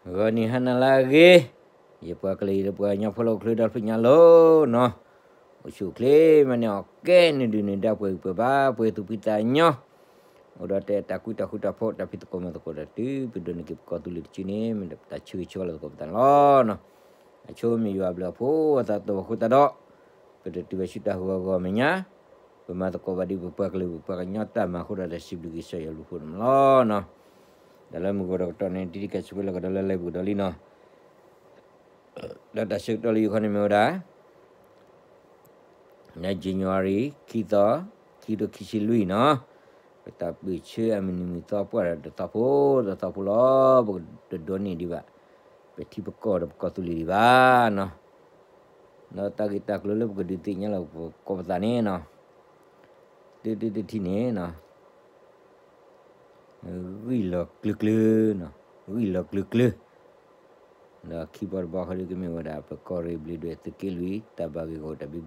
ဂီၤနံၤဟါနၤလၢအဂ့ၤ, ယပှၤကလုာ်ယပှၤကညီဖိလၢအိၣ်ချ့ဒီဖျၢၣ်ညါလီၤနီၤ, အိၣ်ဆူၣ်အိၣ်ချ့မးန့ၣ် အီၣ်ကဲနုာ်ဒုၣ်နုာ်ဒါ ပှဲၤဂံၢ်ပှဲၤဘါ ပှဲၤသူၣ်ဖှံသးညီ, အိၣ်ဒီးတၢ်အဲၣ်တၢ်ကွံတၢ်ဃူတၢ်ဖိး တၢ်ဖံးသကိးမၤသကိးတၢ်တုၤ ပဒိးန့ၢ်က့ၤပကီၢ်သူလ့ၤတစုန့ၣ် မ့ၢ်တၢ်ဆၢဂ့ၤဆၢဝါလၢသကိးပသးန့ၣ်လီၤနီၤ. အဆိမ့ၢ်ယွၤအဘျုးအဖှိၣ်အသးတအိၣ်အဃိသတးဒီး ပတတုၤဘၣ်ဆူတၢ်ဟးဂီၤအဂီၢ်မဲာ်ညါ, ပမၤသကိးဘၣ်ဒ်ပပှၤကလုာ်ပပှၤကညီတၢ်မၤအဃိဒီး တၢ်စံးဘျုးက့ၤကစၢ်ယွၤအဘျုးအဖှိၣ်န့ၣ်လီၤနီၤ. တၢ်လၢမုၢ်ဂီၤဒီးကတီၢ်န့ၣ် တံၤတံၤကဲးဆူဝဲလၢကဒီးလၢလၢပူၤဒီးလံနီၤ. ဒီးတၢ်ဆၢကတီၢ်လၢယခီန့ၣ်မ့ၢ်ဝဲဒၣ် လၢ January ခံသီ, ခံကထိခံဆံလွံၢ်နီၤ, ပတၢ်ပၢၢ်ဆၢအမုၢ်နံၤမုၢ်သီပှၢ်ဒီးတသီဖိတသီဖိလီၤ, ပတဒိးန့ၢ်ဒံးဘၣ် ပထံပကီၢ်ဒီးပကီၢ်သူလ့ၤဒံးဘၣ်နီၤ. ဒီးတၢ်ဂ့ၢ်တၢ်ကျိၤလၢပကဒုးသ့ၣ်ညါလီၤပကိးပသးန့ၣ်နီၤ, တထံၣ်တထံၣ်န့ၣ်နီၤ ဂံၢ်လီၤကျုၤကျုၤ, ဂံၢ်လီၤကျုၤကျုၤ, ဒီးခံဘီတဘီဃီဒုးကမ့ၢ်ဝဲဒၣ် ပကီၢ်ရ့ၣ်ဘျ့းဒွဲၣ်သုးက့လွံၢ် တၢ်ဘၣ်ဂ့ၢ်ဂီၢ်တၢ်ဘံဘူစံး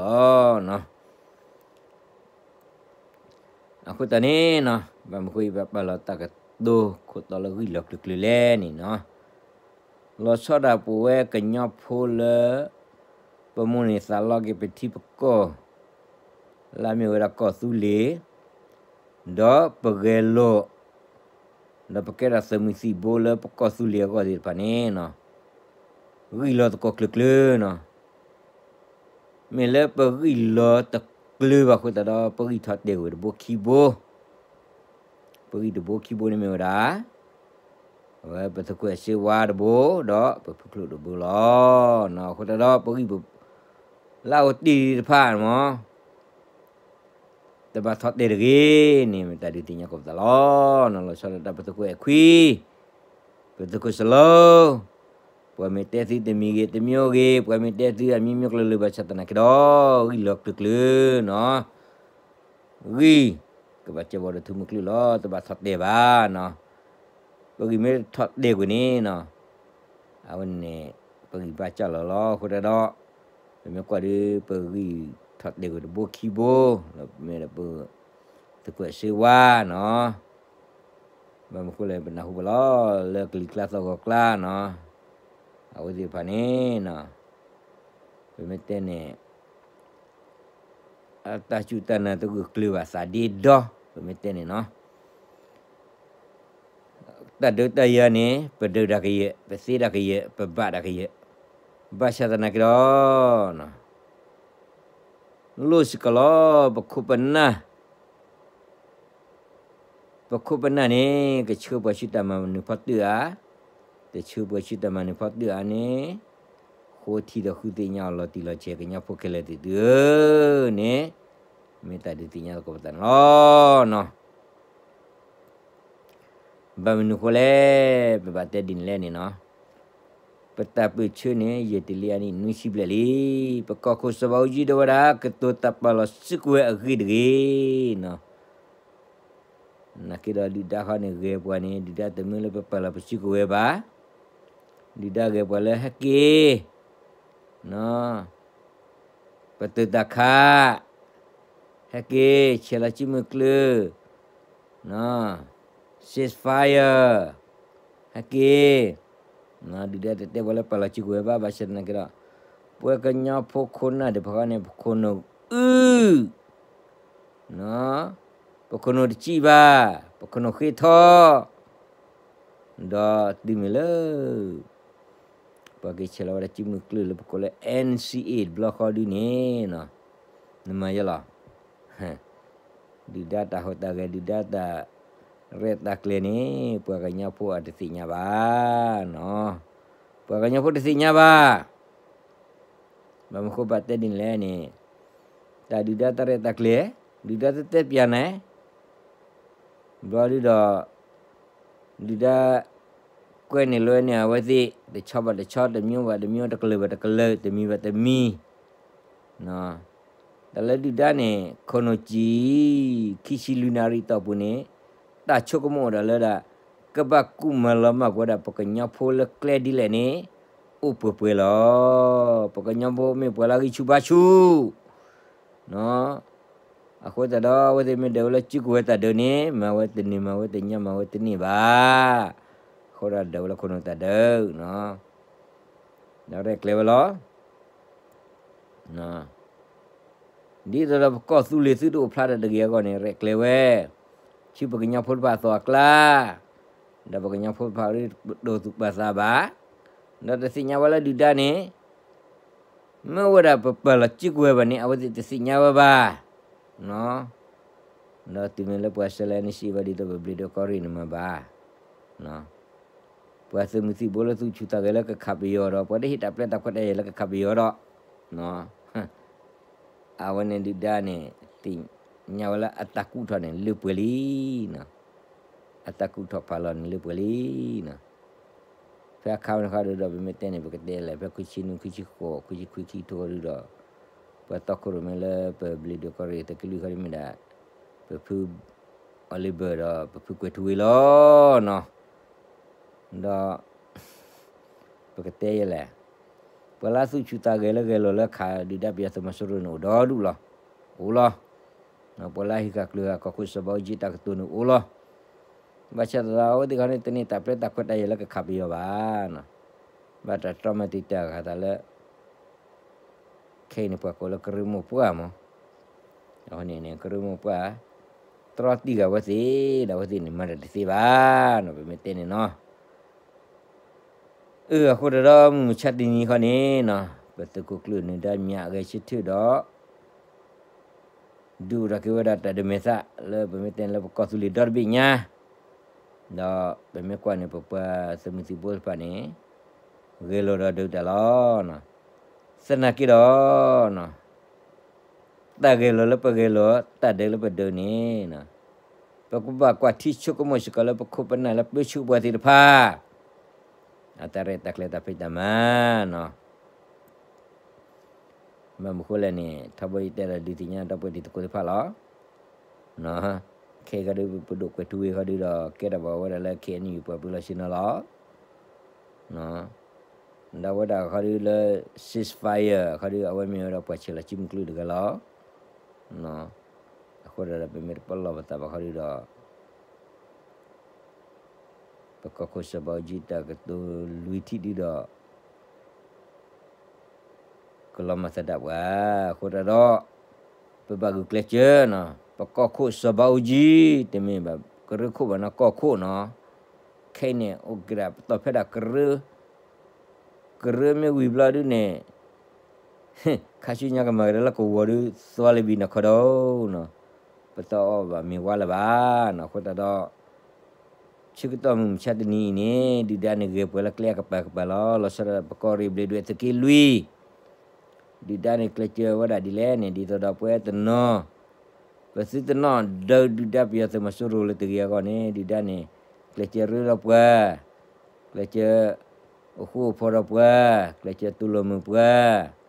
သုးလီၤနီၤ. အဃိသတးန့ၣ်နီၤ ဘၣ်မနုၤဃိယဘၣ်ပာ်လီၤတၢ်ကတိၤခိၣ်တီလၢဂံၢ်လီၤကျုၤကျုၤလဲၣ်န့ၣ်နီၤ, လီၤဆီဒၣ်ပဝဲကညီဖိလၢ ပမိၣ်န့ၢ်သးလီက့ၤပထံပကီၢ် လၢအမ့ၢ်ဝဲဒၣ်ကီၢ်သူလ့ၤ, ဒီးပဂဲၤလိာ် ဒီးပကဲထီၣ်သုးမုၢ်သံၣ်ဘိလၢပကီၢ်သူလ့ၤအဂီၢ်သ့ၣ်တဖၣ်န့ၣ်နီၤ, ဂံၢ်လီၤသကိးကျုၤကျုၤနီၤ. မ့ၢ်လၢပဂံၢ်လီၤတကျုၤဘၣ်အဃိသတးဒီး ပဂံၢ်ထီၣ်တဲာ်ကွံာ်တဘိခံဘိ, ပဂံၢ်တဘိခံဘိန့ၣ်မ့ၢ်ဝဲဒၣ် အဝဲပသုးခိၣ်အဲၣ်စ့ဝါတဘိ ဒီးပဖုချိၣ်တဘိလီၤ. အဃိသတးဒီးပဂံၢ် လၢအအိၣ်တ့ၢ်တဖၣ်မ့ၢ် တဘၣ်ထီၣ်တဲာ်တဂ့ၤန့ၣ် မ့ၢ်တၢ်ဒုးသ့ၣ်ညါကိးပသးလီၤ. လီၤဆီဒၣ်တၢ်ပသုးခိၣ်အဲၣ်ခွံ, ပသုးခိၣ်စလိ, ပှၤမ့ၢ်တဲသုတမံၤဂ့ၤ တမံၤဂ့ၤ ပှၤမ့ၢ်တဲသုအမံၤမံၤကျၢၤလၢၤဘၣ်ဆၣ်သနာ်က့ဒီး ဂံၢ်လီၤကျုၤကျုၤနီၤ. ဂံၢ် ကဘၣ်စဲးဘီဒီးထူမုၢ်ကျုၢ်လီၤ တဘၣ်ထီၣ်တဲာ်ဘၣ်နီၤ. ပဂံၢ်မ့ၢ်ထီၣ်တဲာ်ကွံာ်န့ၣ်နီၤ အဝဲန့ၣ် ပဂံၢ်ဘါစၢ်လီၤလီၤ. အဃိသတးဒီး ပမ့ၢ်ကွၢ်ဒီး ပဂံၢ်ထီၣ်တဲာ်ကွံာ်တဘိခံဘိ လၢမ့ၢ်ဒီးပ သုးခိၣ်အဲၣ်စ့ဝါနီၤ. ဘၣ်မနုၤဃိလဲၣ် ပနၢ်ဟူဘၣ်လီၤ လၢကလံၤကျါသီၣ်ဂီၤကျါနီၤ. အဝဲသ့ၣ်တဖၣ်န့ၣ်နီၤ ပမ့ၢ်တဲန့ၣ် အတၢ်စူၢ်တၢ်နာ်တဂၢၢ်ကျၢၤဘၣ်သးဒ့ဒီ ပမ့ၢ်တဲန့ၣ်နီၤ တၢ်ဒုးတၢ်ယၤန့ၣ် ပဒုးတၢ်ကယဲၢ် ပသ့တၢ်ကယဲၢ် ပဘၣ်တၢ်ကယဲၢ် ဘၣ်ဆၣ်သနာ်က့ဒီး လိၣ်စ့ၢ်ကီးလီၤ ပခိၣ်ပနၢ် ပခိၣ်ပနၢ်န့ၣ် ကဆှၢပှၤဆူတၢ်မၤနၢၤဖီတၢၣ်ဧါ, တဆှၢပှၤဆူတၢ်မၤနၢၤဖီတၢၣ်ဧါန့ၣ်, ဃိထံဒီးဃုသ့ၣ်ညါအီၤလီၤတံၢ်လီၤဆဲး ကညီဖိခဲလၢာ်သ့ၣ်သုဧၢန့ၣ်, မ့ၢ်တၢ်ဒုးသ့ၣ်ညါသကိးပသးန့ၣ်လီၤနီၤ. ဘၣ်မနုၤဃိလဲၣ် ပဘၣ်တဲဒ်န့ၣ်လဲၣ်န့ၣ်နီၤ, ပတၢ်ပၢၢ်ဆၢန့ၣ် ယတလံအနံၣ်နွံဆံဘျဲၣ်လံ. ပကီၢ်ခိၣ်စီၤဘးအူကၠံတဲဝဲဒၣ် ကတိၤတၢ်ပာ်လီၤစုကဝဲၤအဂ့ၢ်တဂ့ၤနီၤ. နာ်က့ဒီးဒုၣ်ဒါဃီန့ၣ်ဂဲၤပှၤန့ၣ် ဒုၣ်ဒါတမၢလၢပပာ်လီၤပစုကဝဲၤဘၣ်, ဒုၣ်ဒါဂဲၤပှၤလၢဟဲက့ၤ ပတုာ်တၢ်ခး, ဟဲက့ၤ ဆဲးလီၤစုမုၢ်ကျၢၤ, ceasefire, ဟဲက့ၤ, ဒုၣ်ဒါတတဲပှၤလၢပာ်လီၤစုကဝဲၤဘၣ် ဘၣ်ဆၣ်သနာ်က့ဒီး ပှၤကညီဖိခိၣ်နၢ်သ့ၣ်တဖၣ်န့ၣ် ပခိၣ်နူာ်အုၣ် ပခိၣ်နူာ်တစံၣ်ဘၣ်, ပခိၣ်နူာ်ဃ့ထီၣ်, ဒီးတုၤမ့ၢ်လၢ ပှၤက့ၤဆဲးလီၤဝဲဒၣ်စုမုၢ်ကျၢၤလၢပကိးလၢ NCA တဘျီဃီဒုန့ၣ်, နမၤယဲလီၤ. ဒုၣ်ဒါတၢ်ဟူးတၢ်ဂဲၤ ဒုၣ်ဒါတၢ်ရဲၣ်တၢ်ကျဲၤန့ၣ် ပှၤကညီဖိအတသ့ၣ်ညါဘၣ်, ပှၤကညီဖိတသ့ၣ်ညါဘၣ်. ဘၣ်မနုၤဃိဘၣ်တဲဒ်န့ၣ်လဲၣ်န့ၣ်, တၢ်ဒုၣ်ဒါတၢ်ရဲၣ်တၢ်ကျဲၤ, ဒုၣ်ဒါတတဲပၠးန့ၣ်, ဘျီဒုဒီး ဒုၣ်ဒါ ကွဲန့ၢ်လွဲန့ၢ်အဝဲသ့ၣ် တဆီဘၣ်တဆီ တမျိုးဘၣ်တမျိုး တကလုာ်ဘၣ်တကလုာ် တမံၤဘၣ်တမံၤ, တၢ်လၢဒုၣ်ဒါန့ၣ် ခိၣ်နူာ်စံၣ် ခံဆံလွံၢ်နၣ်ရံၣ်တီၢ်ပူၤန့ၣ်, တၢ်ဆိကမိၣ်အိၣ်ဒၣ်လၢဒၣ် ကဘၣ်ကူၣ်မၤလီၤမၢ်ကွံာ်ဝဲဒၣ် ပကညီဖိလၢကျဲဒ်လဲၣ်န့ၣ် အိၣ်ပှဲၤပှဲၤလီၤ. ပကညီဖိမ့ၢ်ပှၤလၢအဂံၢ်ဆူၣ်ဘါဆူၣ် အဃိသတးဒီး အဝဲသ့ၣ်မ့ၢ်ဒၢးဝဲလၢစုကဝဲၤတၢ်ဒၢးန့ၣ် မၤဝဲတန့ၢ် မၤဝဲတညါ မၤဝဲတန့ၢ်ဘၣ်. အဃိ အဝဲဒၣ်ဒၢးဝဲလၢခိၣ်နူာ်တၢ်ဒၢးနီၤ, ဒီးရဲၣ်ကျဲၤဝဲလီၤ. ဒ်သိးဒီးပကီၢ်သူလ့ၤသုတအိၣ်ဖျါဒီးတဂ့ၤအဂီၢ်န့ၣ် ရဲၣ်ကျဲၤဝဲ, ဆူပကညီဖိတဖၣ်အသိးအကျါ, ဒီးပကညီဖိတဖၣ်ဒ်ပဒိၣ်သူၣ်ပာ်သးဘၣ်, ဒီးတသ့ၣ်ညါဝဲလၢဒုၣ်ဒါန့ၣ် မ့ၢ်ဝဲဒၣ်ပပာ်လီၤစုကဝဲၤဘၣ်န့ၣ် အဝဲသ့ၣ်တသ့ၣ်ညါဝဲဘၣ်. ဒီးတုၤမ့ၢ်လၢပှၤစဲလၢနစံးဝဲဒ်သိးပဘျ့ဒိးကီၢ်ရ့ၣ်န့ၣ်မၤဘၣ်. ပှၤသုးမုၢ်သံၣ်ဘိလၢသူၣ်ဆူၣ်သးဂဲၤလၢကခးပယီၤဒီး ပှၤတဟ့ၣ်တၢ်ပျဲတၢ်ခွဲးတၢ်ယာ်လၢကခးပယီၤဒီး အဝဲန့ၣ်ဒုၣ်ဒါန့ၣ် သ့ၣ်ညါဝဲလၢအတၢ်ကူၣ်ထီၣ်န့ၣ်လၢပှဲၤလံနီၤ, အတၢ်ကူၣ်ထီၣ်ဖးလီၤန့ၣ်လၢပှဲၤလံနီၤ. ဖဲအခါဝဲန့ၣ်ဃီဒီး ပမ့ၢ်တဲန့ၣ် ပကတဲလဲၣ် ဖဲခွံဆံနွံ ခွံဆံဃိး ခွံဆံခွံ ခံထိဃီဒီး ပှၤတီခိၣ်ရိၣ်မဲလၢပဘျ့ဒိးကီၢ်ရ့ၣ်သုးက့လွံၢ်ဃီဒီးမ့ၢ်ဒၣ် ပဖု အီလ့ဘၢၣ်ဒီးပဖုကွဲၤထူဝ့လီၤနီၤ. ဒီး ပကတဲယဲလဲၣ်, ပှၤလၢသူၣ်ဆူၣ်သးဂဲၤလၢဂဲၤလိာ်လၢခးဒုၣ်ဒါပယီၤသုးမီၤစိရိၤန့ၣ်အိၣ်ဒီဒူၣ်လီၤ, အိၣ်လီၤ. ပှၤလၢဟံးဃာ်ကျၢၤဃာ်ကီၢ်ခိၣ်စီၤဘးအူကၠံတၢ်ကတိၤန့ၣ်အိၣ်လီၤ. ဘၣ်ဆၣ်သနာ်က့ အဝဲသ့ၣ်တခီန့ၣ် တန့ၢ်တၢ်ပျဲတၢ်ခွဲးတၢ်ယာ်လၢကခးပယီၤဘၣ်နီၤ. ဘၣ်တၢ်တြီမၤတံာ်တာ်ဃာ်သးလၢ ခဲအံၤန့ၣ် ပှၤကိးလၢကရၢမိၢ်ပှၢ်မး, အဃိန့ၣ်န့ၣ် ကရၢမိၢ်ပှၢ် တြီတံၢ်ဃာ်အဝဲသ့ၣ် ဒီးအဝဲသ့ၣ်န့ၣ်မၤတၢ်တသ့ဘၣ်နီၤ ပမ့ၢ်တဲန့ၣ်နီၤ. အဃိတၢ်ဒီးမုၢ်မဆါတနံၤဃီန့ၣ်နီၤ ပသုးခိၣ်ကျၢၢ်နၢၤဒါမၠးဂဲၤဆၢထၢၣ်ဒီး ဒုးအိၣ်ထီၣ်က့ၤဝဲဒၣ်တၢ်ဒမဲာ်သးလၢပမ့ၢ်တဲန့ၣ်လၢပကီၢ်သူလ့ၤဒီတဘ့ၣ်ညါ, ဒီးပမ့ၢ်ကွၢ်န့ၣ် ပပှၤသုးမုၢ်သံၣ်ဘိတဖၣ်န့ၣ် ဂဲၤလိာ်ဒီးဒုးတၢ်လီၤ. သနာ်က့ဒီး တၢ်ဂဲၤလိာ်လၢပဂဲၤလိာ် တၢ်ဒုးလၢပဒုးန့ၣ် ပကဘၣ်ကွၢ်ထံဆိကမိၣ်စ့ၢ်ကီးလၢပခိၣ်ပနၢ်လၢပၢဆှၢပှၤသ့ၣ်တဖၣ် အတၢ်ရဲၣ်တၢ်ကျဲၤတၢ်ဖံးတၢ်မၤနီၤ. ဘၣ်မနုၤဃိလဲၣ်န့ၣ် ထီဘိယတဲဒီးဒုးသ့ၣ်ညါဒီပုၢ်ဝဲၢ်တံၤသကိးသ့ၣ်တဖၣ်လီၤ. ခဲအံၤဃီဒီး ပဒိၣ်ကွဲၤထူဝ့ၣ်ဃီဒီး ကဲထီၣ်ဘၣ်ဝဲဒၣ်လၢ ခ့ၣ်အဲၣ်ယူၣ် ပှၤပၢလီၢ်ဆ့ၣ်နီၤလီၤ. ဒီးဝဲဒၣ်ဃီဒီးလၢ ceasefire ဃီဒီး အဝဲမ့ၢ်ဝဲဒၣ်ပှၤဆဲးလီၤစုမုၢ်ကျၢၢ်တဂၤလီၤ. အဃိဒီးပမ့ၢ်တပလီၢ်ပသးဘၣ်ဃီဒီး ပကီၢ်ခိၣ်စီၤဘးအူကၠံတၢ်ကတိၤလွံၢ်ထံၣ်ဒုဒီး ကလီၤမၢ်သဒၣ်ပှၤ, အဃိတၢ်ဒီး ပဘၣ်ဂုာ်ကျဲးစၢးနီၤ, ပကီၢ်ခိၣ်စီၤဘးအူကၠံ တမ့ၢ်ဘၣ်ကရၢခိၣ်ဘၣ်နီၤ ကီၢ်ခိၣ်နီၤ, ခဲအံၤန့ၣ် အိၣ်က့ၤဒၣ်ပတီၢ်ဖဲဒၣ်ကရၢ, ကရၢမ့ၢ်ဝံၤဘျီဒုန့ၣ် ခါဆူညါကမၤကဒါလၢကဝီၤဒု သွါလၢဘံၣ်နီၢ်ခီဒီးနီၤ, ပတအီၣ်ဘၣ်မ့ၤဝါလၢၤဘၣ်နီၤ, အဃိတၢ်ဒီး ဆၢကတီၢ်မုၢ်မဆါတနံၤအံၤန့ၣ် ဒုၣ်ဒါန့ၣ်ဂဲၤပှၤလၢကျဲအကပၤကပၤလီၤ. လီၤဆီဒၣ်တၢ်ပကီၢ်ရ့ၣ်ဘျ့းဒဝဲၢ်သုးက့လွံၢ်, ဒုၣ်ဒါန့ၣ်ကျဲးစၢးဝဲဒၣ်ဒ်လဲၣ်န့ၣ် ဒ်သိးဒီးပဝဲတနီၤ, ပသုတနီၤဒုးဒုၣ်ဒါပယီၤသုးမီၤစိရိၤလၢတဂ့ၤအဂီၢ်န့ၣ် ဒုၣ်ဒါန့ၣ် ကျဲးစၢးရ့ဒီးပှၤ, ကျဲးစၢးအိၣ်ဃူအိၣ်ဖိးဒီးပှၤ, ကျဲးစၢးတူၢ်လိာ်မုာ်ပှၤ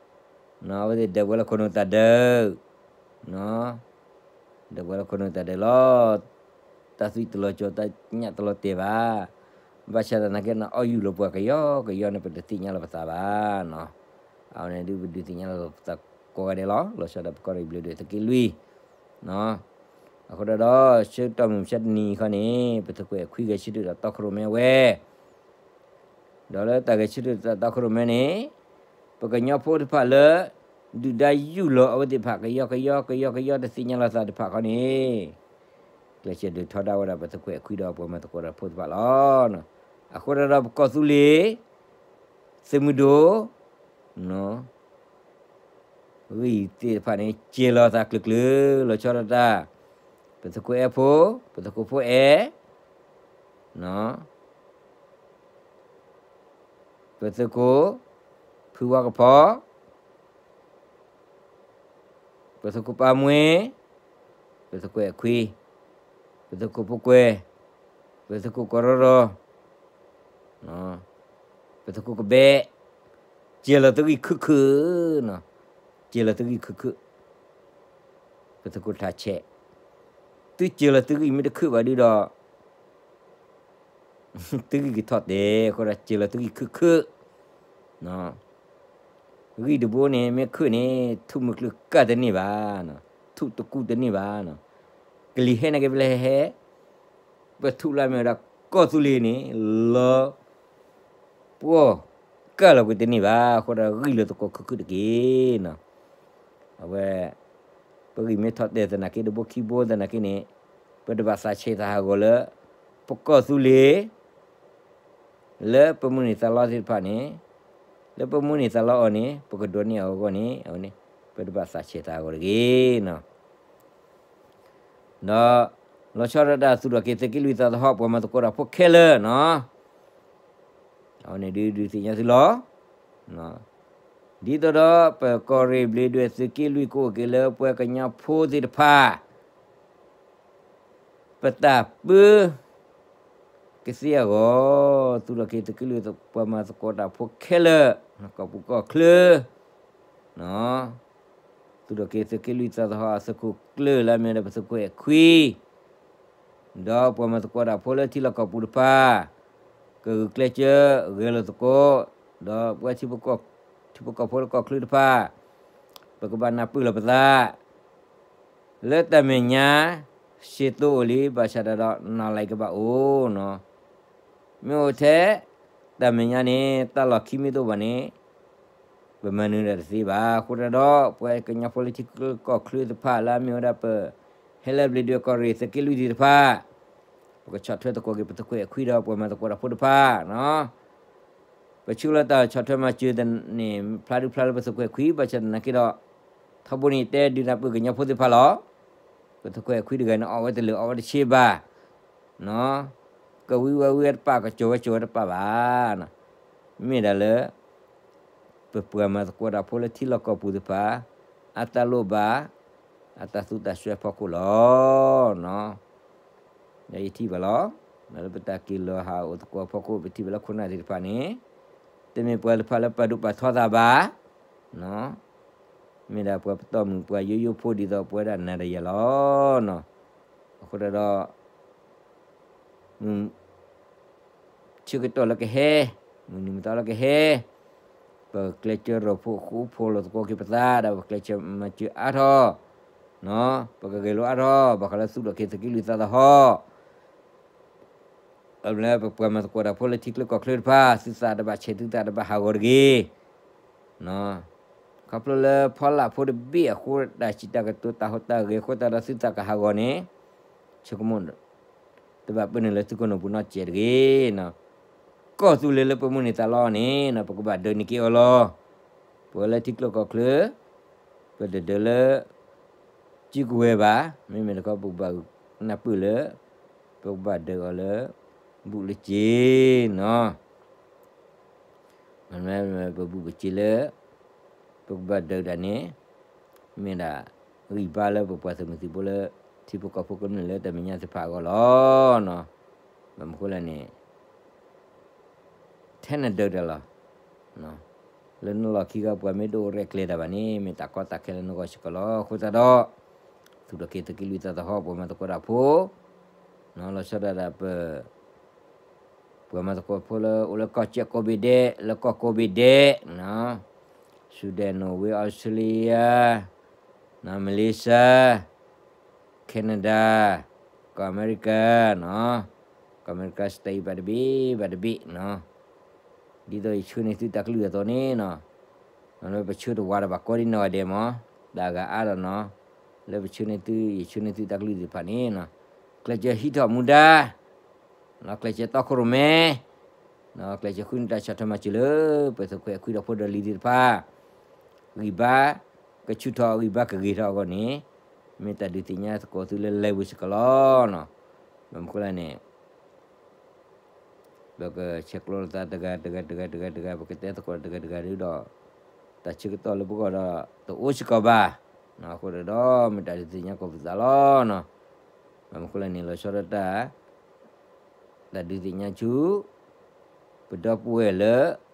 အဝဲသ့ၣ်ဒၢးပှၤလၢခိၣ်နူာ်တၢ်ဒၢး, ဒၢးပှၤလၢခိၣ်နူာ်တၢ်ဒၢးလီၤ. တၢ်သွံၣ်တလီၤကၠီၤ တၢ်ညၣ်တလီၤတဲာ်ဘၣ်. ဘၣ်ဆၣ်သနာ်က့န့ၣ် အီၣ်ယူၢ်လီၤပှၤကယီကယီန့ၣ် ပတသ့ၣ်ညါလီၤပသးဘၣ်နီၤ. အဝဲန့ၣ်ဒုးပဒုးသ့ၣ်ညါလီၤပသးကိးဂၤဒဲးလီၤ. လီၤဆီဒၣ်ပကီၢ်ရ့ၣ်ဘျ့းဒဝဲၢ်သုးက့လွံၢ် အဃိတၢ်ဒီး ဆၢကတီၢ်မုၢ်မဆါတနံၤအံၤခီန့ၣ် ပသုးခိၣ်အဲၣ်ခွံဂဲၤဆၢထၢၣ်ဒီးတီခိၣ်ရိၣ်မဲဝဲ ဒီးလၢတၢ်ဂဲၤဆၢထၢၣ်တၢ်တီခိၣ်ရိၣ်မဲန့ၣ် ပကညီဖိတဖၣ်လၢ ဒုၣ်ဒါယူၢ်လီၤအဝဲသ့ၣ်တဖၣ် ကယီကယီ ကယီကယီ တသ့ၣ်ညါလီၤသးတဖၣ်ခီန့ၣ် ကျဲးစၢးဒုးထီဒါဝဲဒၣ်ပသုးခိၣ်အဲၣ်ခွံဒီးပှၤမၤသကိးတၢ်ဖိတဖၣ်လီၤ. အဃိတၢ်ဒီးပကီၢ်သူလ့ၤ သုးမုၢ်ဒိၣ် ဂံၢ်သ့ၣ်တဖၣ်န့ၣ် စဲၤလီၤသးကျၢၤကျၢၤ လီၤဆီဒၣ်တၢ် ပသုးခိၣ်အဲၣ်ဖိ, ပသုးခိၣ်ဖိအဲၣ်, ပသုးခိၣ် ဖုဝါကဖီ, ပသုးခိၣ်ပၢ်မွ့, ပသုးခိၣ်အဲၣ်ခွံ, ပသုးခိၣ်ဖိကွဲ, ပသုးခိၣ်ကီရီရီ, ပသုးခိၣ်ကဘဲ, စဲၤလီၤသုဂံၢ်ခုၣ်ခုၣ်, စဲၤလီၤသုဂံၢ်ခုၣ်ခုၣ်, ပသုးခိၣ်ထးဆဲး, သုစဲၤလီၤသုဂံၢ်မ့ၢ်တခုၣ်ဘၣ်ဒုဒီး သုဂံၢ်ကထီၣ်တဲာ် အဃိဒီးစဲၤလီၤသုဂံၢ်ခုၣ်ခုၣ်, ဂံၢ်တဘိန့ၣ် မ့ၢ်ခုၣ်န့ၣ် ထူၣ်မုၢ်ကျၢၢ်ကၢ်တန့ၢ်ဘၣ်, ထူၣ်တကူတန့ၢ်ဘၣ်, ကလံၤဟဲန့ၣ်က့ၤပလဲၤဟဲ, ပထူၣ်လၢမ့ၢ်ဝဲဒၣ် ကီၢ်သူလ့ၤန့ၣ် လီၤပှီၢ်ကၢ်လီၤကွံာ်တန့ၢ်ဘၣ်, အဃိဒီးဂံၢ်လၢသကိးခုၣ်ခုၣ်တက့ၢ်နီၤ. အဝဲ ပဂံၢ်မ့ၢ်ထီၣ်တဲာ်သနာ်က့ တဘိခံဘိသနာ်က့န့ၣ် ပတဘၣ်သးဆဲးသးဟးဂီၤလၢ ပကီၢ်သူလ့ၤ လၢပမုၢ်န့ၢ်သးလီသ့ၣ်တဖၣ်န့ၣ်, လၢပမုၢ်န့ၢ်သးလီအီၤန့ၣ် ပကဒိးန့ၢ်အီၤအဂီၢ်န့ၣ် အဝဲန့ၣ် ပတဘၣ်သးဆဲးသးဟးဂီၤတဂ့ၤနီၤ. ဒီး လီၤဆီဒၣ်တၢ်သူၣ်ထီၣ်က့ၤသုးက့လွံၢ်သးသဟီၣ် ပှၤမၤသကိးတၢ်ဖိခဲလၢာ်နီၤ, အဝဲန့ၣ်ဒုးဒုးသ့ၣ်ညါသုလီၤ. ဒ်သိးဒီး ပကီၢ်ရ့ၣ်ဘျ့းဒွဲၣ်သုးက့လွံၢ်ကအိၣ်က့ၤလၢပှၤကညီဖိသ့ၣ်တဖၣ် ပတၢ်ပၢ ကသ့အဂီၢ်, သူၣ်ထီၣ်က့ၤသုးက့လွံၢ်ပှၤမၤသကိးတၢ်ဖိခဲလၢာ် ကီၢ်ပူၤကီၢ်ချၢ သူၣ်ထီၣ်က့ၤသုးက့လွံၢ်သးသဟီၣ်အသုးခိၣ်ကျၢၢ်လၢအမ့ၢ်ဝဲဒၣ်ပသုးခိၣ်အဲၣ်ခွံ, ဒီးပှၤမၤသကိးတၢ်ဖိလၢထံလီၢ်ကီၢ်ပူၤတဖၣ် ကဂုာ်ကျဲးစၢးဂဲၤလိာ်သကိး, ဒီးပဝဲထံဖိကီၢ်ဖိလၢကီၢ်ချၢတဖၣ် ပကဘၣ်နၢ်ပၢၢ်လီၤပသး လၢတၢ်မဲာ်ညါ စ့သိအိၣ်လံ ဘၣ်ဆၣ်ဒီး နီၢ်လံကဘၣ်အိၣ်နီၤ. မ့ၢ်အိၣ်ထဲ တၢ်မဲာ်ညါန့ၣ် တၢ်လီၢ်ခံမ့ၢ်တအိၣ်ဘၣ်န့ၣ် ပမၤနၢၤတၢ်တသ့ဘၣ်. အဃိသတးဒီး ပဝဲကညီဖိလၢထံချၢကီၢ်ချၢတဖၣ်လၢအမ့ၢ်ဝဲဒၣ်ပ ဟဲလၢဘျ့းဒွဲၣ်ကီၢ်ရ့ၣ်သုးက့လွံၢ်သ့ၣ်တဖၣ် ပကဆီၣ်ထွဲသကိးက့ၤပသုးခိၣ်အဲၣ်ခွံဒီးပှၤမၤသကိးတၢ်ဖိတဖၣ်နီၤ. ပဆူလၢတၢ်ဆီၣ်ထွဲမၤစၢၤန့ၣ် ဖျါဒုဖျါလၢပသုးခိၣ်အဲၣ်ခွံ ဘၣ်ဆၣ်သနာ်က့ဒီး ထီဘိန့ၣ်တဲဒုးနၢ်ပၢၢ်ကညီဖိသ့ၣ်တဖၣ်လီၤ. ပသုးခိၣ်အဲၣ်ခွံတဂၤန့ၣ် အီၣ်ဝဲတလၢာ်အီၣ်ဝဲတဆ့ဘၣ် ကဝံဝဲဝံဝဲတပာ် ကစိာ်ဝဲစိာ်ဝဲတပာ်ဘၣ်. မ့ၢ်ဒၣ်လၢ ပပှၤမၤသကိးတၢ်ဖိလၢထံလီၢ်ကီၢ်ပူၤသ့ၣ်တဖၣ် အတၢ်လိၣ်ဘၣ် အတၢ်သူတၢ်စွဲဖီခိၣ်လီၤ. ဒီးယထံၣ်ဘၣ်လီၤ. လၢပတၢ်က့ၤလီၤဟးအိၣ်သကိးဖီခိၣ် ပထံၣ်ဘၣ်လၢခိၣ်နၢ်သ့ၣ်တဖၣ်န့ၣ် တမ့ၢ်ပှၤတဖၣ်လၢပာ်ဒိၣ်ပာ်ထီသးဘၣ် မ့ၢ်ဒၣ်ပှၤပတီၢ်မုၢ်ပှၤယိယိဖိဒ်သိးပဝဲဒၣ်နၤဒီးယၤလီၤ. အဃိသတးဒီး မုၢ်ဆၢကတီၢ်လၢကဟဲ, မုၢ်နံၤမုၢ်သီလၢကဟဲ, ပကျဲးစၢးရိၣ်ဖှိၣ်ဃူဖိးလိာ်သကိးက့ၤပသး ဒီးပကျဲးစၢးမၤစၢၤအါထီၣ်, ပကဂဲၤလိာ်အါထီၣ် ဘၣ်ဃးလၢသူၣ်ထီၣ်က့ၤသုးက့လွံၢ်သးသဟီၣ် လၢပပှၤမၤသကိးတၢ်ဖိလၢထံချၢကီၢ်ချၢတဖၣ် သုသးတဘၣ်ဆဲးသုသးတဘၣ်ဟးဂီၤတဂ့ၤ. ခီဖျိလၢဖီလာ်ဖိတဘ့ၣ်အဃိ တၢ်စံးတၢ်ကတိၤတၢ်ဟူးတၢ်ဂဲၤအဃိသတးဒီးသုသးကဟးဂီၤန့ၣ် ဆိကမိၣ် တဘၣ်ပၢနုာ်လၢသုခိၣ်နူာ်ပူၤနီတစဲးတဂ့ၤ. ကီၢ်သူလ့ၤလၢပမုၢ်န့ၢ်သးလီန့ၣ် ပကဘၣ်ဒၢးန့ၢ်က့ၤအီၤလီၤ. ပဝဲလၢထံကျိကီၢ်ချၢ ပတဒၢးလၢ စုကဝဲၤဘၣ်, မ့မ့ၢ်တခီပကဘၣ်နၢ်ပၢၢ်လၢ ပကဘၣ်ဒၢးအီၤလၢ ဘူးလၢစ့နီၤ. ပဘူးပစ့လၢ ပကဘၣ်ဒၢးတၢ်န့ၣ် မ့ၢ်ဒၣ် ဂံၢ်ဘါလၢပပှၤသုးမုၢ်သံၣ်ဘိလၢ ထံဖိကီၢ်ဖိကမျၢၢ်လၢတၢ်မဲာ်ညါသ့ၣ်တဖၣ်အဂီၢ်လီၤ. ဘၣ်မနုၤဃိလဲၣ်န့ၣ် ထဲနဒၢးတၢ်လီၤ. လၢနလီၢ်ခံကပှၤမ့ၢ်တအိၣ်ရဲၣ်ကျဲၤတၢ်ဘၣ်န့ၣ် မ့ၢ်တၢ်ကီတၢ်ခဲလၢနဂီၢ်စ့ၢ်ကီးလီၤ. အဃိသတးဒီး သူၣ်ထီၣ်က့ၤသုးက့လွံၢ်သးသဟီၣ် ပှၤမၤသကိးတၢ်ဖိ လီၤဆီဒၣ်တၢ်ပ ပှၤမၤသကိးဖိလၢအိၣ်လၢကီၢ်ကၠီၣ်ကိးဘ့ၣ်ဒဲး လၢကီၢ်ကိးဘ့ၣ်ဒဲး, ဆူဒဲး, နီၣ်ဝ့, အီစထြ့လယါ, မလ့ၡါ, ခဲနဒၤ, ကီၢ်အမဲရကၤ, ကီၢ်အမဲရကၤ state ဘၣ်တဘ့ၣ်ဘၣ်တဘ့ၣ်, ဒ်သိးယဆှၢန့ၢ်သုတၢ်ကလုၢ်အသိးန့ၣ်နီၤ, လၢပဆှၢတဝးဒီးဘၣ်ကီဒ်နီၢ်ဂၤဒဲးမး, တၢ်အဂၤအါဒီးနီၤ, လၢပဆှၢန့ၢ်သု ယဆှၢန့ၢ်သုတၢ်ကလုၢ်သ့ၣ်တဖၣ်န့ၣ်နီၤ, ကျဲးစၢးဟံးထီၣ်မူဒါ ကျဲးစၢးတီခိၣ်ရိၣ်မဲ, ကျဲးစၢးဃုန့ၢ်တၢ်ဆီၣ်ထွဲမၤစၢၤလၢ ပသုးခွဲးခွံဒီဖိဒီလံၤသ့ၣ်တဖၣ်, ဂံၢ်ဘါကဆူၣ်ထီၣ် ဂံၢ်ဘါကဂ့ၤထီၣ်အဂီၢ်န့ၣ်, မ့ၢ်တၢ်ဒုးသ့ၣ်ညါသကိးသုလၢ live စ့ၢ်ကီးလီၤ. ဘၣ်မနုၤဃိလဲၣ်န့ၣ် ပကဆဲးကျိးလိာ်သးတဂၤတဂၤတဂၤတဂၤတဂၤ ပကတဲသကိးတဂၤတဂၤဒီး တၢ်ဆၢကတီၢ်လၢပဂီၢ်ဒီး တအိၣ်စ့ၢ်ကီးဘၣ်. အဃိဒီး မ့ၢ်တၢ်ဒုးသ့ၣ်ညါကိးပသးလီၤ. ဘၣ်မနုၤဃိလဲၣ်န့ၣ် လီၤဆီဒၣ်တၢ် တၢ်ဒုးသ့ၣ်ညါဆူ ပဒီပုၢ်ဝဲၢ်လၢ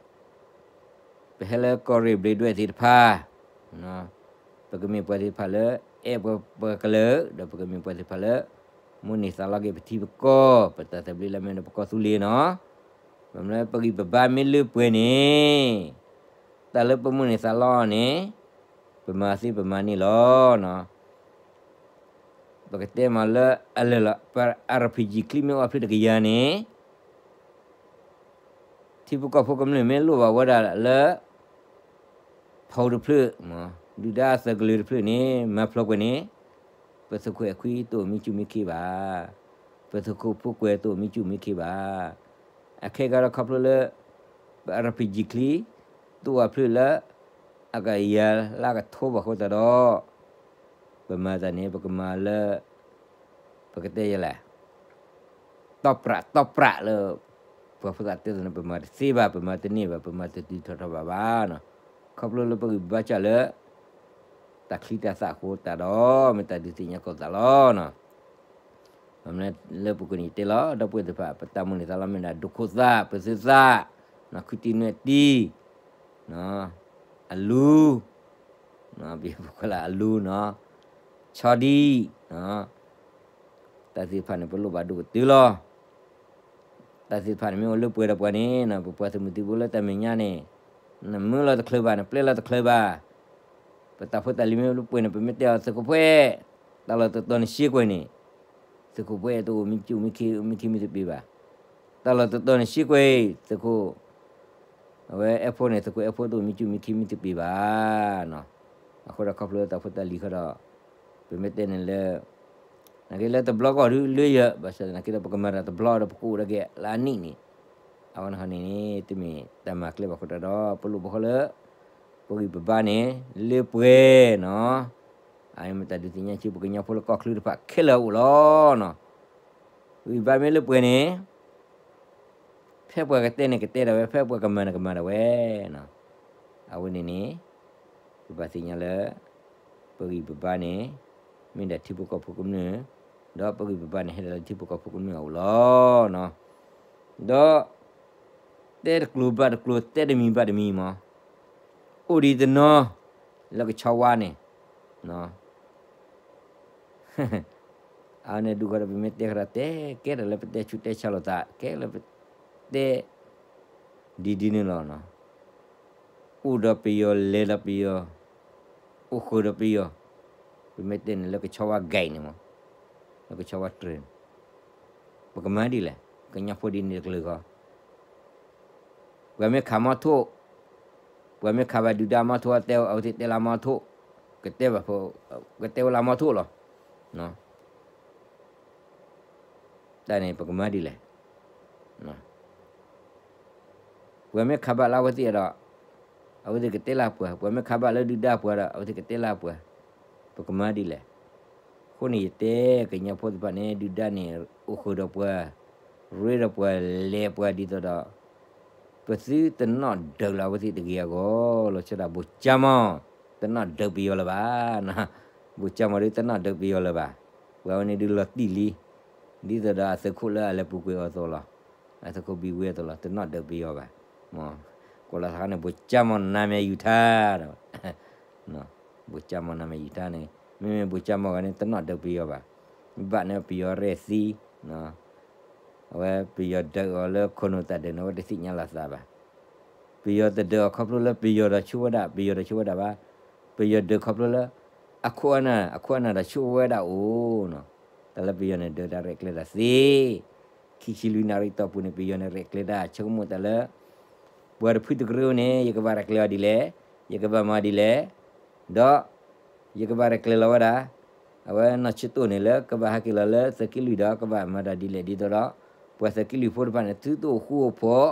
ပဟဲလၢကီၢ်ရ့ၣ်ဘျ့းဒွဲၣ်သ့ၣ်တဖၣ်, ပကမ့ၢ်ပှၤသ့ၣ်တဖၣ်လၢ အဲၣ်ပှၤပှၤကလုာ် ဒီးပကမ့ၢ်ပှၤသ့ၣ်တဖၣ်လၢ မိၣ်န့ၢ်သးလီက့ၤပထံပကီၢ် ပတၢ်သဘျ့လၢမ့ၢ်ဒီးပကီၢ်သူလ့ၤနီၤ. ဘၣ်မနုၤလၢပဂံၢ်ပဘါမ့ၢ်လၢပှဲၤန့ၣ် တၢ်လၢပမိၣ်န့ၢ်သးလီန့ၣ် ပမၤသ့ပမၤန့ၢ်လီၤ. ပကတဲမ့ၢ်လၢအလၢာ်လီၤ ပ RPG ချံမ့ၢ်အိၣ်ဖျၢၣ်တကယၤန့ၣ် ထံဖိကီၢ်ဖိကမျၢၢ်မ့ၢ်လိၣ်ဘၣ်ဝဲဒၣ်လၢ ဖီတဖျၢၣ်, ဒုၣ်ဒါအသုးကလၢၤတဖျၢၣ်န့ၣ် မၤဖျိးကွံာ်န့ၣ်, ပသုးခိၣ်အဲၣ်ခွံတအိၣ်မံကၠူၣ်မံခ့ဘၣ်, ပသုးခိၣ်ဖိကွဲးတအိၣ်မံကၠူၣ်မံခ့ဘၣ်. အခဲကဒီးခီဖျိလၢ ပ RPG ချံ တအိၣ်အဖျၢၣ်လၢ အကယၤလၢကထိဘၣ်အဃိသတးဒီး ပမၤတၢ်န့ၣ် ပကမၤလၢ ပကတဲယလဲၣ် တီပြးတီပြးလၢ ပှၤဖိသၣ်တဲသးန့ၣ် ပမၤတသ့ဘၣ်, ပမၤတန့ၢ်ဘၣ်, ပမၤတတုၤထီၣ်ထီၣ်ဘၣ်ဘၣ်နီၤ. ခီဖျိလၢပဂံၢ်ဘါစၢ်လၢ တၢ်ချံတၢ်သၣ်အဃိသတးဒီး မ့ၢ်တၢ်ဒုးသ့ၣ်ညါကိးသးလီၤနီၤ. လၢပူၤကွံာ်န့ၣ်ယတဲလီၤ ဒီပုၢ်ဝဲၢ်သ့ၣ်တဖၣ် ပတၢ်မိၣ်န့ၢ်သးလီၤ မ့ၢ်ဒၣ်ဒိခိၣ်သၣ် ပသုးသၣ်, ခုတံၢ်နွဲၣ်တံၢ်, အလူ, ပကွၢ်လၢအလူနီၤ, ဆီဒံၣ်, တၢ်သ့ၣ်တဖၣ်န့ၣ် ပလိၣ်ဘၣ်ဒိၣ်ကတၢၢ်လီၤ. တၢ်သ့ၣ်တဖၣ်န့ၣ် မ့ၢ်အိၣ်လၢပှဲၤဒီးပှၤန့ၣ် ပပှၤသုးမုၢ်သံၣ်ဘိလၢတၢ်မဲာ်ညါန့ၣ် နမၢလီၤတချုးဘၣ်, နပျဲလီၤတချုးဘၣ်. ပတၢ်ဖိတၢ်လံၤမ့ၢ်အိၣ်လၢပှဲၤန့ၣ် ပမ့ၢ်တဲအီၤ သုးခိၣ်ဖှဲး, တၢ်လီၢ်တတီၤနရှဲကွံာ်န့ၣ် သုးခိၣ်ဖှဲးတအိၣ်မံကၠူၣ်မံခ့ မံခ့မံသပ့ၤဘၣ်. တၢ်လီၢ်တတီၤနရှဲကွံာ် သုးခိၣ် အဝဲအဲၣ်ဖိန့ၣ် သုးခိၣ်အဲၣ်ဖိတအိၣ်မံကၠူၣ်မံခ့မံသပ့ၤဘၣ်နီၤ. အဃိဒီးခီဖျိတၢ်ဖိတၢ်လံၤဃီဒီး ပမ့ၢ်တဲန့ၣ်လၢ နာ်က့လၢတဘျီကီၢ်ဒုးလၢယၤ ဘၣ်ဆၣ်သနာ်က့ဒီး ပကမၤတၢ်တဘျီဒီး ပကအိၣ်ဒၣ်က့ၤလၢအနံၣ်န့ၣ်, အဝဲန့ၣ်ဃီန့ၣ်န့ၣ် တမ့ၢ်တၢ်မၤကျဲဘၣ်အဃိတၢ်ဒီး ပလိၣ်ဘၣ်ဃီလၢ ပဂံၢ်ပဘါန့ၣ် လၢပှဲၤနီၤ. အမ့ၢ်တၢ်ဒုးသ့ၣ်ညါဆူပကညီဖိလၢကီၢ်ချၢတဖၣ်ခဲလၢာ်အအိၣ်လီၤ. ပဂံၢ်ဘါမ့ၢ်လၢပှဲၤန့ၣ် ဖဲပှၤကတဲန့ၣ်ကတဲဒၣ်ဝဲ, ဖဲပှၤကမၤန့ၣ်ကမၤဒၣ်ဝဲနီၤ. အဝဲန့ၣ်န့ၣ် ပဘၣ်သ့ၣ်ညါလၢ ပဂံၢ်ပဘါန့ၣ် မ့ၢ်ဒၣ်ထံဖိကီၢ်ဖိကမျၢၢ်, ဒီးပဂံၢ်ပဘါန့ၣ် ဟဲဒၣ်လၢထံဖိကီၢ်ဖိကမျၢၢ်အအိၣ်လီၤ. ဒီး တဲတကျိၤဘၣ်တကျိၤ တဲတမံၤဘၣ်တမံၤမး, အိၣ်ဒံးတနီၤ လၢကဆီဝါန့ၣ် အန့ၣ်ဒုးဃီဒီး ပမ့ၢ်တဲဃီဒီး တဲကဲထီၣ်လၢပတဲဆူးတဲဆါလိာ်သး ကဲလၢပတဲ ဒ်ဒ်န့ၣ်လီၤ. အိၣ်ဒီးပယီၤ လဲၤဒီးပယီၤ, အိၣ်ဃုာ်ဒီးပယီၤ, ပမ့ၢ်တဲန့ၣ်လၢကဆီဝါဂဲၤန့ၣ်မး, လၢကဆီဝါတြဲၤန့ၣ် ပကမၤဒ်လဲၣ်, ကညီဖိဒ်န့ၣ်တကလုာ်ဃီ ပှၤမ့ၢ်ခးမီထိၣ်, ပှၤမ့ၢ်ခးဘၣ်ဒုၣ်ဒါမီထိၣ် တဲအဝဲသ့ၣ်တဲလၢမီထိၣ်, ကတဲဘၣ်, ကတဲဝဲလၢမီထိၣ်လီၤ. တၢ်န့ၣ် ပကမၤဒ်လဲၣ်. ပှၤမ့ၢ်ခးဘၣ်လၢအဝဲသ့ၣ်ဒီး အဝဲသ့ၣ်ကတဲလၢပှၤ, ပှၤမ့ၢ်ခးဘၣ်လၢဒုၣ်ဒါပှၤဒီး အဝဲသ့ၣ်ကတဲလၢပှၤ, ပကမၤဒ်လဲၣ်. အဃိန့ၣ် ယတဲကညီဖိသ့ၣ်တဖၣ်န့ၣ် ဒုၣ်ဒါန့ၣ် အိၣ်ဃုာ်ဒီးပှၤ, ရ့ဒီးပှၤ လဲၤပှၤဒ်သိးဒီး ပသုတနီၣ်ဒုးလၢအဝဲသ့ၣ်တဂ့ၤအဂီၢ်လီၤ. ဆိဒၣ် ဘိၣ်ကၠၢ်မီၢ် တနီၣ်ဒုးပယီၤလၢၤဘၣ်. ဘိၣ်ကၠၢ်မီၢ်ဒုးတနီၣ်ဒုးပယီၤလၢၤဘၣ်. ပှၤဝဲန့ၣ်ဒုးလီၤတံၢ်လံ, ဒ်သိးဒီးအသုးခိၣ်လၢအလဲၤပူၤကွံာ်အီၤအသိးလီၤ. အသုးခိၣ်ဘံဝဲအသိးလီၤ, တနီၣ်ဒုးပယီၤဘၣ်. ကိးလီၤသးန့ၣ် ဘိၣ်ကၠၢ်မီၢ် နမ့ၢ်ယူၤထါဒီး ဘိၣ်ကၠၢ်မီၢ် နမ့ၢ်ယူၤထါန့ၣ် မ့မ့ၢ်ဘိၣ်ကၠၢ်မီၢ်ဂၤန့ၣ် တနီၣ်ဒုးပယီၤဘၣ်. ဘၣ်န့ၣ်ပယီၤရဲၣ်သံ, အဝဲပယီၤဒုးအီၤလၢခိၣ်နူာ်တၢ်ဒုးန့ၣ် အဝဲတသ့ၣ်ညါလီၤသးဘၣ်. ပယီၤတဒုးအီၤခီဖျိလၢပယီၤဒီးဆိဝဲဒၣ်, ပယီၤဒီးဆိဝဲဒၣ်ဘၣ်. ပယီၤဒုးခီဖျိလၢ အခိၣ်အနၢ်, အခိၣ်အနၢ်ဒီးဆိဝဲဒၣ်အိၣ်နီၤ. တၢ်လၢပယီၤန့ၣ်ဒုးတၢ်ရဲၣ်ကျဲၤတၢ်သ့ ခံဆံလွံၢ်နၣ်ရံၣ်တီၢ်ပူၤန့ၣ် ပယီၤန့ၣ်ရဲၣ်ကျဲၤတၢ် ဆိကမိၣ်တၢ်လၢ ပှၤတဖုတကရၢန့ၣ် ယကဘၣ်ရဲၣ်ကျဲၤအီၤဒ်လဲၣ်, ယကဘၣ်မၤဒ်လဲၣ်, ဒီး ယကဘၣ်ရဲၣ်ကျဲၤလီၤဝဲဒၣ် အဝဲနီၢ်ဆၢတိၢ်န့ၣ်လၢ ကဘၣ်ဟဲက့ၤလီၤလၢသုးက့လွံၢ်ဒီး ကဘၣ်မၤတၢ်ဒ်လဲၣ်ဒ်သိးဒီး ပှၤသုးက့လွံၢ်ဖိတဖၣ်န့ၣ် သုတအိၣ်ဃူအိၣ်ဖိး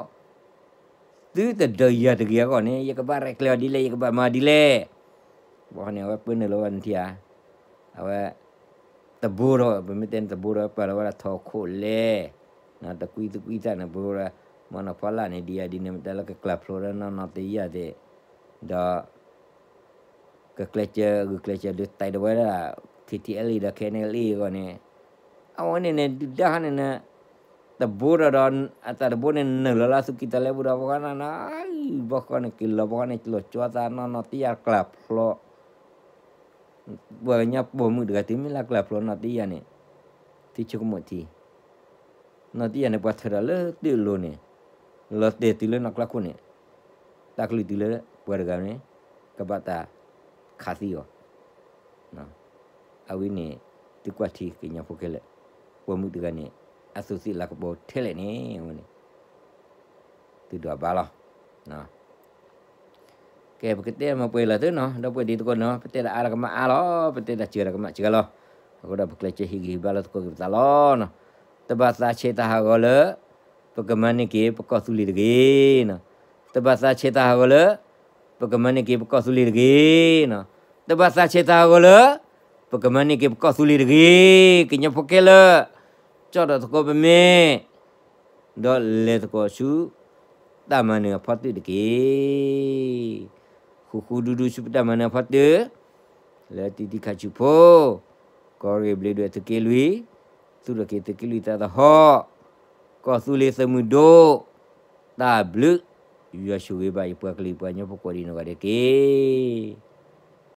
သုတဒုးယၤတဂ့ၤအဂီၢ်န့ၣ် ယကဘၣ်ရဲၣ်ကျဲၤအီၤဒ်လဲၣ်, ယကဘၣ်မၤဒ်လဲၣ်. ဘၣ်ဃီန့ၣ် အဝဲပၢနုာ်လီၤဝဲနထံၣ်ဧါ, အဝဲ တဘိဒီး ပမ့ၢ်တဲန့ၣ်တဘိဒီး ပာ်လီၤဝဲဒၣ်ထီၣ်ခိၣ်လဲၣ်, တကွံသကွံသၣ်န့ၣ် ပဝဲဒၣ် မနီၢ်ဖီလာ်န့ၣ် ဒ်ယၤဒ်န့ၣ် မ့ၢ်တၢ်လၢကကျၢ်ဖျိဒီးနီၢ်နီၢ်တယၢ်သ့ၣ်, ဒီး ကကျဲးစၢးဂုာ်ကျဲးစၢးဒုးတ့ၢ်ဒၣ်ဝဲဒၣ် ထံထံအလံဒီး ခဲန့ၣ်လံအဂီၢ်န့ၣ်, အဝဲန့ၣ်န့ၣ် ဒုၣ်ဒါဟီန့ၣ်န့ၣ် တဘိဒီးဒီး အတၢ်တဘိန့ၣ် နုာ်လီၤလၢသုးက့တၢ်လၢပူၤဒီး ဘၣ်ဃီန့ၣ် ဘၣ်ဃီန့ၣ် က့ၤလီၤဘၣ်ဃီန့ၣ် လီၤကၠီသးနီၢ်နီၢ်တယၢ်ကျၢ်ဖျိ ပှၤကညီပိာ်မုၣ်တဂၤ တုၤမ့ၢ်လၢကျၢ်ဖျိနီၢ်တယၢ်န့ၣ် သုဆိကမိၣ်ထံ နီၢ်တယၢ်န့ၣ် ပှၤထၢၣ်ဒီးလၢတၢ်လိၤန့ၣ် လီၤတဲာ်တုၤလၢနီၢ်ကျါခိၣ်န့ၣ် တၢ်ကလုၢ်တုၤလၢပှၤတဂၤန့ၣ် ကဘၣ်တၢ်ခးသံအီၤ. အဝဲန့ၣ် သုကွၢ်ထံကညီဖိခဲလၢာ် ပိာ်မုၣ်တဂၤန့ၣ် အသူးသ့ၣ်လၤကပီၤထဲလဲၣ်န့ၣ် အဝဲန့ၣ် သုဒိးဘၣ်လီၤ. ကဲ ပကတဲမၤပှဲၤလီၤသုနီၤ, ဒီပုၢ်ဝဲၢ်တံၤသကိးနီၤ, ပတဲတၢ်အါဒီးကမၣ်အါလီၤ, ပတဲတၢ်စှၤဒီးကမၣ်စှၤလီၤ. အဃိဒီးပကျဲးစၢးဟ့ၣ်ဂံၢ်ဟ့ၣ်ဘါလီၤသကိးက့ၤပသးလီၤ. တဘၣ်သးဆဲးတၢ်ဟးဂီၤလၢ ပကမၤန့ၢ်က့ၤပကီၢ်သူလ့ၤတဂ့ၤနီၤ. တဘၣ်သးဆဲးတၢ်ဟးဂီၤလၢ ပကမၤန့ၢ်က့ၤပကီၢ်သူလ့ၤတဂ့ၤနီၤ. တဘၣ်သးဆဲးတၢ်ဟးဂီၤလၢ ပကမၤန့ၢ်က့ၤပကီၢ်သူလ့ၤတဂ့ၤ. ကညီဖိခဲလၢာ် ကၠီၣ်ဒီးသကိးပမဲာ် ဒီးလဲၤသကိးဆူ တၢ်မၤနၢၤအဖီတၢၣ်တက့ၢ်. ဃူဃူဒူဒူဆူပတၢ်မၤနၢၤအဖီတၢၣ် လၢတံၤတံၤခါဆူဖိ ကီၢ်ရ့ၣ်ဘျ့းဒွဲၣ်သုးက့လွံၢ် သူၣ်ထီၣ်က့ၤသုးက့လွံၢ်သးသဟီၣ် ကီၢ်သူလ့ၤသုးမုၢ်ဒိၣ် တၢ်ဘျုး ယွၤဆိၣ်ဂ့ၤဘၣ်ယပှၤကလုာ်ပှၤကညီဖိကိးဒံးနီၢ်ဂၤဒဲးတက့ၢ်.